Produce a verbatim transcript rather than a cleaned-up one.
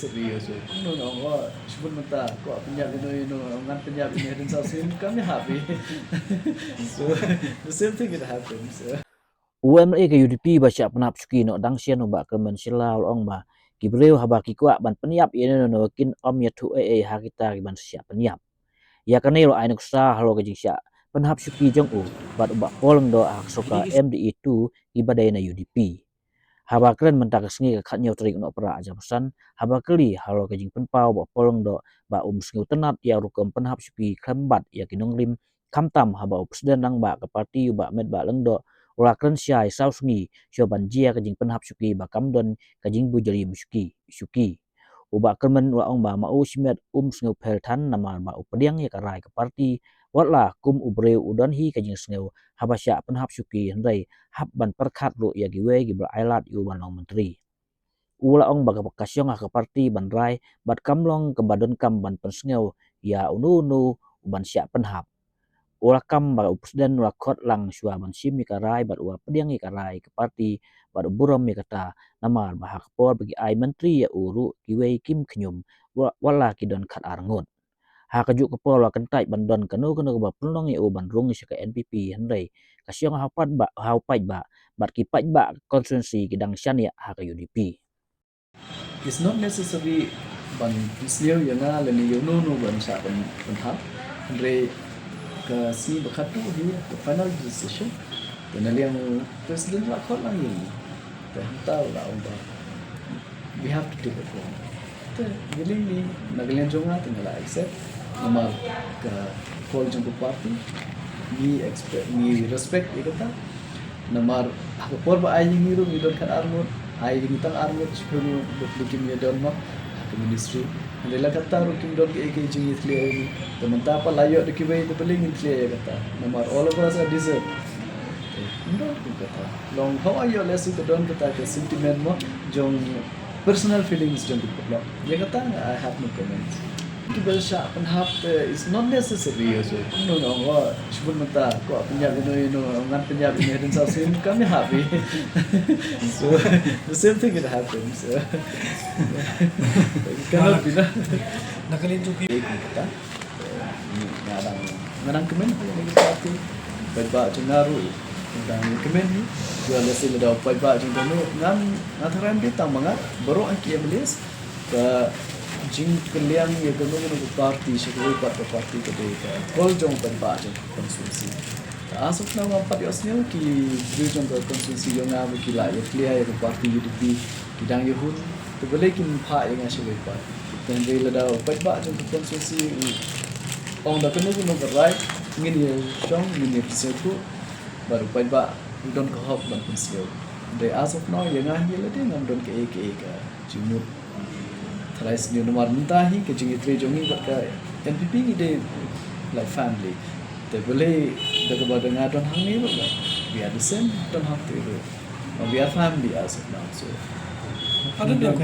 Serious, eh. Kumno nga ong, oh, shibun mynta, ko pynïap ino ino, ngan pynïap ino, hadien saw sien kam ïahap, eh. So, the same thing it happens, eh. U MLA ka UDP ba shah pynhap shuki noh dang shen u Bah Kyrmen Shylla u la ong ba ki briew haba ki kwah ban pynïap ïa ino ino kin ym ïathuh ei ei ha kita kiban shah pynïap. Ïa kane ruh ai nuksa halor ka jingshah pynhap shuki jong u bad u Bah Paul Lyngdoh ha ka sorkar MDA two kiba dei na UDP. Haba kren mynta ka sngi ka khatñiew tarik u Nohprah arhajar arphew san, haba kylli halor ka jingpynpaw u Bah Paul Lyngdoh ba um sngewtynnat ïa u rukom pynhap shuki khlem bat ïa ki nongrim, khamtam haba u President Rangbah ka party u Bah Metbah Lyngdoh u la kren shai saw sngi shuwa ban jia ka jingpynhap shuki ba kam don ka jingbujli shuki. U Bah Kyrmen u la ong ba ma u shimet um sngewpher than namar ba u pdiang ïa ka rai ka party, watla kum u briew u don hi ka jingsngew haba shah pynhap shuki hynrei hap ban pyrkhat ruh ïa kiwei kiba la ailad ïa u ban long myntri. U la ong ba ka, ka shong ha ka party ban rai bad kam long kaba donkam ban pynsngew ïa uno uno uban shah pynhap. U la kam ba u President u la khot lang shuwa ban shim ïa ka rai bad u la pdiang ïa ka rai ka party bad u burom ïa kata namar ba ha ka por ba ki ai myntri ïa u ruh kiwei kim khñium, wa-, watla ki don khatar ngut. Ha kajuh ka por u la kyntait ban don kano kano kaba pynlong ïa u ban rung sha ka NPP hynrei ka shong ha u paidbah, ha u paidbah bad ki paidbah constituency ki dang shaniah ha ka UDP. It's not necessary ban pynsngew ïa nga lane ïa uno uno ban shah pyn-, pynhap. Hynrei ka sngi ba khatduh hi ka final decision. Te na liang President la khot lang ïa ngi. Te hangta u la ong ba we have to take a call. Te ngi lyngngoh, na ka liang jong nga te nga la accept. Namar ka call jong ka party, ngi expect, ngi respect ïa kata. Namar ha ka por ba ai ïa ngi ruh ngi don khatar ngut, ai ïa ngi tang ar ngut, shiphew ngut, bad kim ïa don mo ha ka ministry. Hynrei la katta ruh kim don kaei kaei jingïatylli ïa ngi. Te mynta pat la ïoh da kiwei te balei ngin tylli ïa kata. Namar all of us are deserve. Te ym don kum kata. Long haba ïoh lehse te don kata ka sentiment mo jong personal feelings jong ki paralok. Ïa kata nga, I have no comments. Kiba shah pynhap te is not necessary also. Kumno nga ong, oh, shibun mynta ko pynïap ino ino, ngan pynïap ino, hadien saw sien kam ïahap, eh. So, the same thing it happens, eh. Cannot be, na. Na ka liang jong phi. Eh, kum kata. Nga dang, nga dang kmen ha ïa ka party. Paidbah jong nga ruh dang kmen hi. Ïa lehse lada u paidbah jong nga ruh, ngan, nga tharai ym dei tang ma nga, baroh ki MLAs, ka jingkylliang ïa kano kano ka party sha kawei pat ka party ka dei ka call jong u paidbah jong ka constituency. As of now ngam pat ïohsngew ki briew jong ka constituency jong nga ba ki la ïa clear ïa ka party UDP ki dang ïa hun. Te balei kin phah ïa nga sha kawei pat. Te hynrei lada u paidbah jong ka constituency u ong da kano kano ka rai, ngin ïa shong, ngin ïa pynsngewthuh. Bad u paidbah u don ka hok ban pynsngew. Hynrei as of now ïa nga hi lade ngam don kaei kaei ka jingmut. Tharai sniew namar mynta hi ka jingïatrei jong ngi bad ka NPP ngi dei like family. Te balei da kaba da nga don hangne ruh, like, we are the same, don hangtei ruh. We are family as of now, so. I don't know.